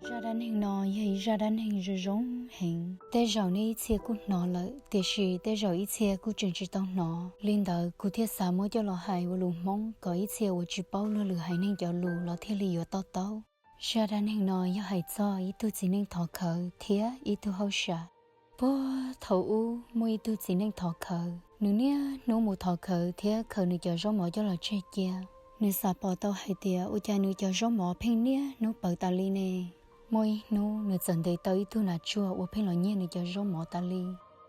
Zaj dab neeg no yog ib zaj dab neeg zoo zoo heev. Tej zaum nej ib txhia kuj hnov lawm, tiam sis tej zaum ib txhia kuj tseem tsis tau hnov. Li ntawd kuv thiaj xav muab coj los hais ua lus Hmoob kom ib txhia uas tsis paub luag lwm haiv neeg cov lus los thiaj li yuav to taub. Zaj dab neeg no yog hais txog ib tug txiv neej thov khawv thiab ib tug hauj sam. Puag thaum ub muaj ib tug txiv neej thov khawv, nws niaj hnub mus thov khawv thiab khaws nws cov zaub mov coj los tseg cia. Nws xav pom tau hais tias ua cas nws cov zaub mov pheej niaj hnub pawv tas li ne. Muaj ib hnub nws txawm ntes tau ib tug nas tsuag uas pheej los nyiag nws cov zaub mov tas li.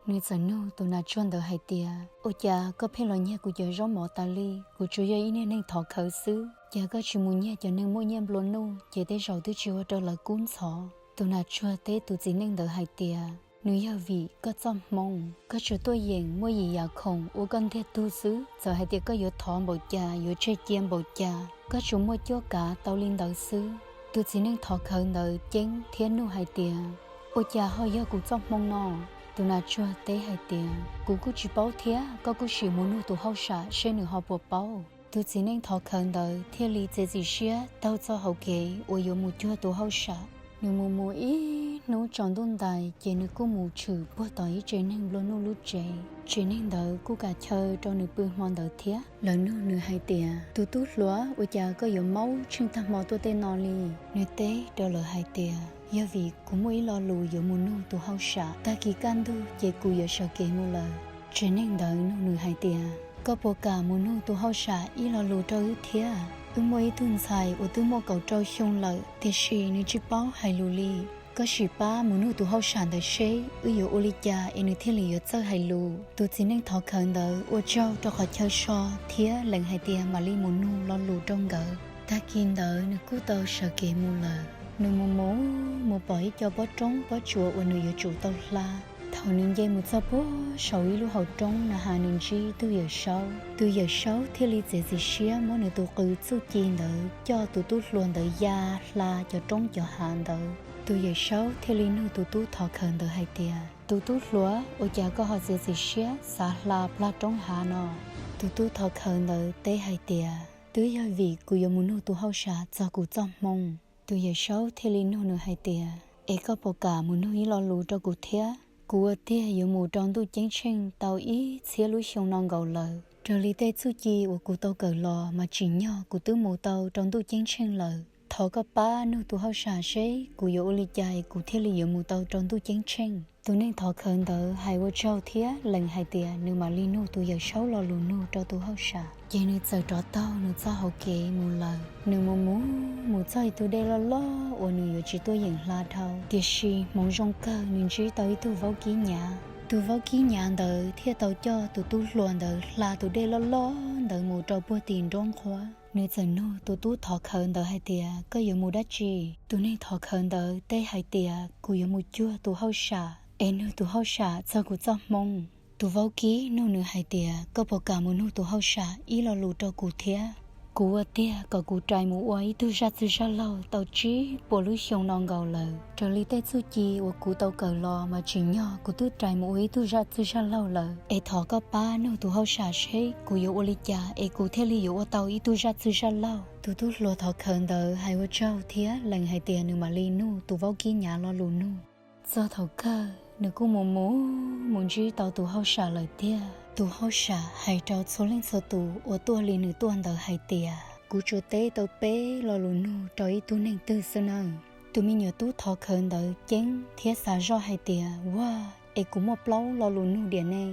Nws txawm nug tus nas tsuag ntawd hais tias, ua cas koj pheej los nyiag kuv cov zaub mov tas li? Kuv tsuas yog ib niag neeg thov khawv xwb, cas koj tsis mus nyiag cov neeg muaj nyiaj nplua nuj, ces tej zaum twb tsis ua rau lawv kub ntxhov. Tus nas tsuag teb tus txiv neej ntawd hais tias, nws yog vim koj txoj hmoo, koj tsuas tuaj yeem muaj yim yam khoom ua koj ntiag tug xwb. Txawm hais tias koj yuav thov npaum cas, yuav tseg cia npaum cas, koj tsuas muaj cuab kav tau li ntawd xwb. Tus txiv neej thov khawv ntawd ceeb thiab nug hais tias, ua cas ho yog kuv txoj hmoo no? Tus nas tsuag teb hais tias, kuv kuj tsis paub thiab, koj kuj sim mus nug tus hauj sam seb nws ho puas paub. Tus txiv neej thov khawv ntawd thiaj li txiav txim siab taug txoj hauv kev uas yuav mus cuag tus hauj sam. Nws mus mus ib hnub tsaus ntuj ntais ces nws kuj mus tshwm puag tom ib tsev neeg nplua nuj lub tsev. Tsev neeg ntawd kuj kam chaw rau nws pw hmo ntawd thiab. Lawv nug nws hais tias, tus tub hluas, ua cas koj yuav maub tsheej tag hmo tuaj tej no li? Nws teb rau lawv hais tias, yog vim kuv muaj ib lo lus yuav mus nug tus hauj sam, tag kis kaj ntug ces kuv yuav sawv kev mus lawm. Tsev neeg ntawd nug nws hais tias, koj puas kam mus nug tus hauj sam ib lo lus rau wb thiab? Wb muaj ib tug ntxhais uas twb muaj kaum rau xyoo lawm, tiam sis nws tsis paub hais lus li. Koj sim pab mus nug tus hauj sam ntawd seb wb yuav ua li cas es nws thiaj li yuav txawj hais lus. Tus txiv neej thov khawv ntawd ua tsaug rau qhov chaw so thiab lees hais tias mam li mus nug lo lus rau nkawd. Tag kis ntawd nws kuj tau sawv kev mus lawm. Nws mus mus mus pom ib co pob roob pob tsuas uas nws yuav tsum tau hla. Thaum nws nce mus txog puag saum ib lub hauv roob na has nws ntsib tug yawm saub. Tus yawm saub thiaj li txiav txim siab muab nws tus qws txuj ci ntawd coj tus tub hluas ntawd ya hla cov roob cov hav ntawd. Tus yawm saub thiaj li nug tus tub thov khawv ntawd hais tias, tus tub hluas, ua cas koj ho txiav txim siab xav hla plag roob hav no? Tus tub thov khawv ntawd teb hais tias, twb yog vim kuv yuav mus nug tus hauj sam txog kuv txoj hmoo. Tus yawm saub thiaj li nug nws hais tias, es koj puas kam mus nug ib lo lus rau kuv thiab? Kuv ua tiag yuav mus rau ntuj ceeb tsheej tau ib txhiab lub xyoo no nkaus lawm. Raws li tej txuj ci uas kuv tau kawm los mas tsim nyog kuv twb mus tau rau ntuj ceeb tsheej lawm. Thov koj pab nug tus hauj sam seb kuv yuav ua li cas kuv thiaj li yuav mus tau rau ntuj ceeb tsheej. Tus neeg thov khawv ntawd hais ua tsaug thiab lees hais tias nws mam li nug tus yawm saub lo lus nug rau tus hauj sam. Ces nws txawm rov taug nws txoj hauv kev mus lawm. Nws mus mus mus txog ib tug dej loj loj uas nws yuav tsis tuaj yeem hla dhau. Tiam sis hmoov zoo kawg nws ntsib tau ib tug vaub kib nyav. Tus vaub kib nyav ntawd thiaj tau coj tus tub hluas ntawd hla tus dej loj loj ntawd mus rau puag tim nrob nqhuab. Nws txawm nug tus tub thov khawv ntawd hais tias, koj yuav mus dab tsi? Tus neeg thov khawv ntawd teb hais tias, kuv yuav mus cuag tus hauj sam es nug tus hauj sam txog kuv txoj hmoo. Tus vaub kib nug nws hais tias, koj puas kam mus nug tus hauj sam ib lo lus rau kuv thiab? Kuv ua tiag kom kuv rais mus ua ib tug zaj txwg zaj laug tau tsib puas lub xyoo no nkaus lawm. Raws li tej txuj ci uas kuv tau kawm los mas tsim nyog kuv twb rais mus ua ib tug zaj txwg zaj laug lawm. Es thov koj pab nug tus hauj sam seb kuv yuav ua li cas es kuv thiaj li yuav ua tau ib tug zaj txwg zaj laug. Tus tub hluas thov khawv ntawd hais ua tsaug thiab lees hais tias nws mam li nug tus vaub kib nyav lo lus nug. Txog thaum kawg nws kuj mus mus mus ntsib tau tus hauj sam lawm tiag. Tus hauj sam hais rau txhua leej txhua tus uas tuaj li nws tuaj ntawd hais tias, kuv tsuas teb tau peb lo lus nug rau ib tug neeg twg xwb nawb. Tus me nyuam tub thov khawv ntawd ceeb thiab xav zoj hais tias, vaj, es kuv muaj plaub lo lus nug diam ne.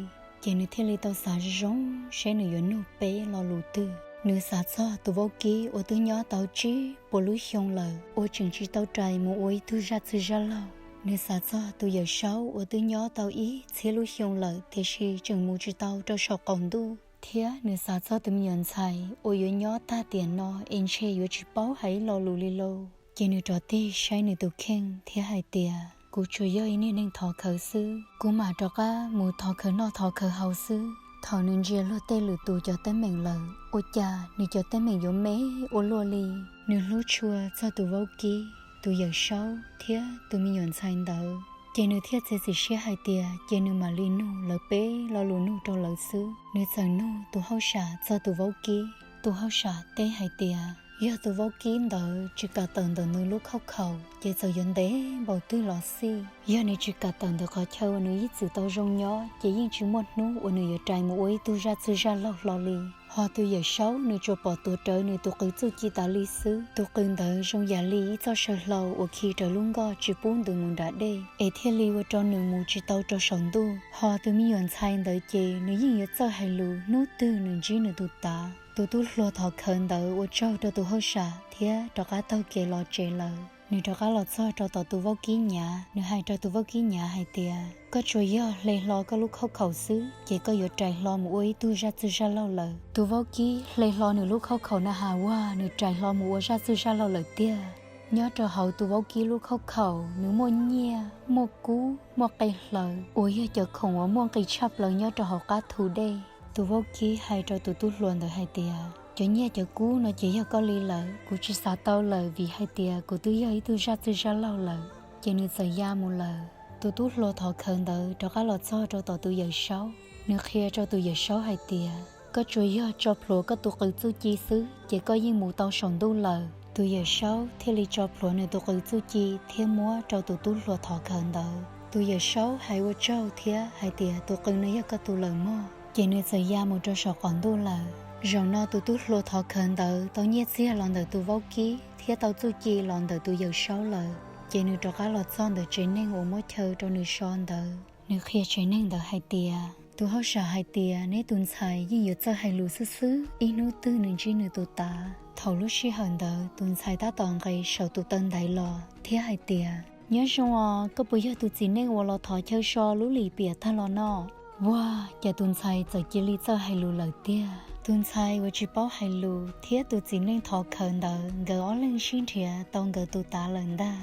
Ces nws thiaj li tau xav zoo zoo seb nws yuav nug peb lo lus twg. Nws xav txog tus vaub kib uas twb nyob tau tsib puas lub xyoo lawm uas tseem tsis tau rais mus ua ib tug zaj txwg zaj laug. Nws xav txog tus yawm saub uas twb nyob tau ib txhiab lub xyoo lawm tiam sis tseem mus tsis tau rau saum qaum ntuj. Thiab nws xav txog tus me nyuam ntxhais uas yuav nyob tag tiam no es ntshe yuav tsis paub hais ib lo lus li lauj. Ces nws rov tig saib nws tus kheej thiab hais tias, kuv tsuas yog ib niag neeg thov khawv xwb, kuv mam rov qab mus thov khawv noj thov khawv haus xwb. Thaum nws ntsia luag tej lwm tus cov teeb meem lawm, ua cas nws cov teeb meem yuav me ua luaj li. Nws hlub tshua txog tus vaub kib, tus yawm saub thiab tus me nyuam ntxhais ntawd. Ces nws thiaj txiav txim siab hais tias cia nws mam li nug lawv peb lo lus nug rau lawv xwb. Nws txawm nug tus hauj sam txog tus vaub kib. Tus hauj sam teb hais tias, Yog tus vaub kib ntawd tsis kam tawm ntawm nws lub khauj khaum ces txawm yuav ntev npaum twg los xij, yog nws tsis kam tawm ntawm qhov chaw uas nws ib txwm tau zoo nyob ces yeej tsis muaj hnub uas nws yuav rais mus ua ib tug zaj txwg zaj laug hlo li. Ho tus yawm saub nws tsuas pom tuav rawv nws tus qws txuj ci tas li xwb. Tus qws ntawd zoo yam li ib txoj saw hlau uas khi rawv lub nkoj tsis pub ntws mus nram dej, es thiaj li ua rau nws mus tsis tau rau saum ntuj. Ho tus me nyuam ntxhais ntawd ces nws yeej yuav txawj hais lus hnub twg nws ntsib nws tus tav. Tus tub hluas thov khawv ntawd ua tsaug rau tus hauj sam thiab rov qab taug kev los tsev lawm. Nws rov qab los txog rau tom tus vaub kib nyav, nws hais rau tus vaub kib nyav hais tias, koj tsuas yog hle hlo koj lub khauj khaum xwb ces koj yuav rais hlo mus ua ib tug zaj txwg zaj laug lawm. Tus vaub kib hle hlo nws lub khauj khaum na has, ua nws rais hlo mus ua zaj txwg zaj laug lawm tiag. Nyob rau hauv tus vaub kib lub khauj khaum nws muaj nyiaj, muaj kub, muaj qe hlaws uas yog cov khoom uas muaj nqis tshaj plaws nyob rau hauv qab thu dej. Tus vaub kib hais rau tus tub hluas ntawd hais tias, cov nyiaj cov kub no ces yog koj li lawm, kuv tsis xav tau lawm vim hais tias kuv twb yog ib tug zaj txwg zaj laug lawm. Ces nws txawm ya mus lawm. Tus tub hluas thov khawv ntawd rov qab los txog rau tom tus yawm saub, nws qhia rau tus yawm saub hais tias, koj tsuas yog tso plhuav koj tus qws txuj ci xwb ces koj yeej mus tau saum ntuj lawm. Tus yawm saub thiaj li tso plhuav nws tus qws txuj ci thiab muab rau tus tub hluas thov khawv ntawd. Tus yawm saub hais ua tsaug thiab hais tias, tus qws no yog koj tus lawm mog. Ces nws txawm ya mus rau saum qaum ntuj lawm. Zaum no tus tub hluas thov khawv ntawd tau nyiaj txiag los ntawm tus vaub kib thiab tau txuj ci los ntawm tus yawm saub lawm. Ces nws rov qab los txog ntawm tsev neeg uas muab chaw rau nws so ntawd. Nws qhia tsev neeg ntawd hais tias, tus hauj sam hais tias neb tus ntxhais yeej yuav txawj hais lus xwb xwb, ib hnub twg nws ntsib nws tus tav. Thaum lub sij hawm ntawd tus ntxhais tab tom nqes saum tus taw ntaiv los thiab hais tias, nyob zoo os, koj puas yog tus txiv neej uas los thov chaw so lub lim piam tag los no? Vuag, cas tus ntxhais txawm cia li txawj hais lus lawm tiag. Tus ntxhais uas tsis paub hais lus thiab tus txiv neej thov khawv ntawd nkawd ob leeg sib nrhiav tau nkawd tus tav lawm ntag.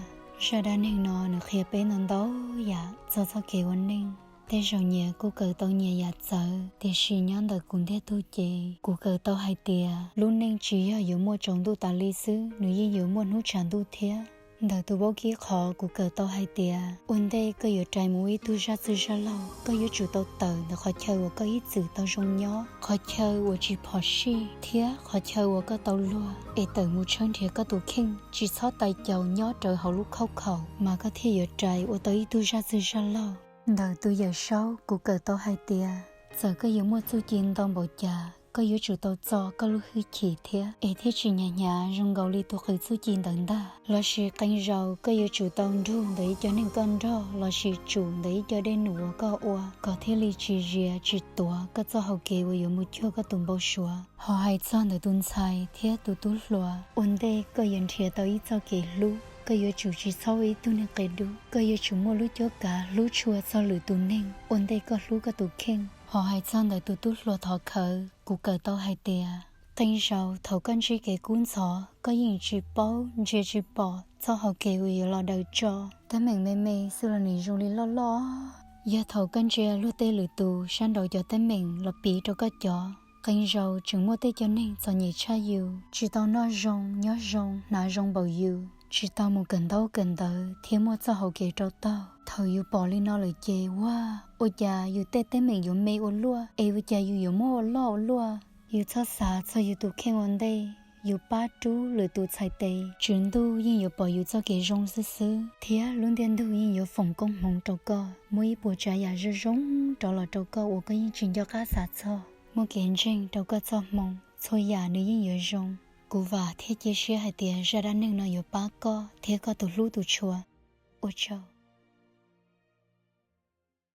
Zaj dab neeg no nws qhia peb ntau ntau yam txog txoj kev ua neej. Tej zaum nyias kuj kawm tau nyias yam txawv, tiam sis nyob ntawm kuv ntiag tug ces kuv kawm tau hais tias lub neej tsis yog yuav muaj tsaus ntuj tas li xwb, nws yeej yuav muaj hnub tshav ntuj thiab. Ntawm tus vaub kib qhov kuv kawm tau hais tias ua ntej koj yuav rais mus ua ib tug zaj txwg zaj laug, koj yuav tsum tau tawm ntawm qhov chaw uas koj ib txwm tau zoo nyob, qhov chaw uas tsis phom sij thiab qhov chaw uas koj tau luag, es tawm mus tshawb nrhiav koj tus kheej, tsis txhob tais caus nyob rawv hauv lub khauj khaum, mas koj thiaj yuav rais ua tau ib tug zaj txwg zaj laug. Ntawm tus yawm saub kuv kawm tau hais tias txawm koj yuav muaj txuj ci ntau npaum cas, koj yuav tsum tau txo koj lub hwj chim thiab, es thiaj tsis hnyav hnyav zoo nkaus li tus qws txuj ci ntawd ntag. Lossis qee zaus koj yuav tsum tau nrug ntawm ib co neeg koj nrog lossis tsum ntawm ib co dej num uas koj ua, kom thiaj li tsis zias tsis tuav koj txoj hau kev uas yuav mus cuag koj tus npau suav. Ho hais txog ntawm tus ntxhais thiab tus tub hluas, ua ntej koj yuav nrhiav tau ib txoj kev hlub, koj yuav tsum tsis txhob ua ib tug neeg qia dub. Koj yuav tsum muaj lub cuab kav hlub tshua txog lwm tus neeg ua ntej koj hlub koj tus kheej. Ho hais txog ntawm tus tub hluas thov khawv, kuv kawm tau hais tias qee zaus thaum koj ntsib kev kub ntxhov, koj yeej tsis paub ntsia tsis pom txoj hau kev uas yuav los daws tso. Teeb meem me me xwb los nws zoo li loj loj. Yog thaum koj ntsia luag tej lwm tus sab nraud cov teeb meem los piv rau koj cov, qee zaus tseem muaj tej co neeg txom nyem tshaj yus, tsis tau noj zoo nyob zoo hnav zoo npaum yus, tsis tau mus kawm ntaub kawm ntawv thiab muaj txoj hau kev rau taug. Thaum yus pom li no lawm ces, ua, ua cas yus tej teeb meem yuav me ua luaj, es ua cas yus yuav muab ua loj ua luaj? Yus txhob xav txog yus tus kheej ua ntej, yus pab rub lwm tus txhais tes, Tswv Ntuj yeej yuav pom yus txoj kev zoo xwb xwb, thiab lub ntiaj ntug yeej yuav foom koob hmoov rau koj, muab ib puas tsav yam zoo zoo rov los rau koj uas koj yeej tsis nco qab xav txog. Muaj kev ntseeg rau koj txoj hmoo, txhua yam nws yeej yuav zoo. Kuv vam thiab cia siab hais tias zaj dab neeg no yuav pab koj thiab koj tus hlub tus tshua. Ua tsaug.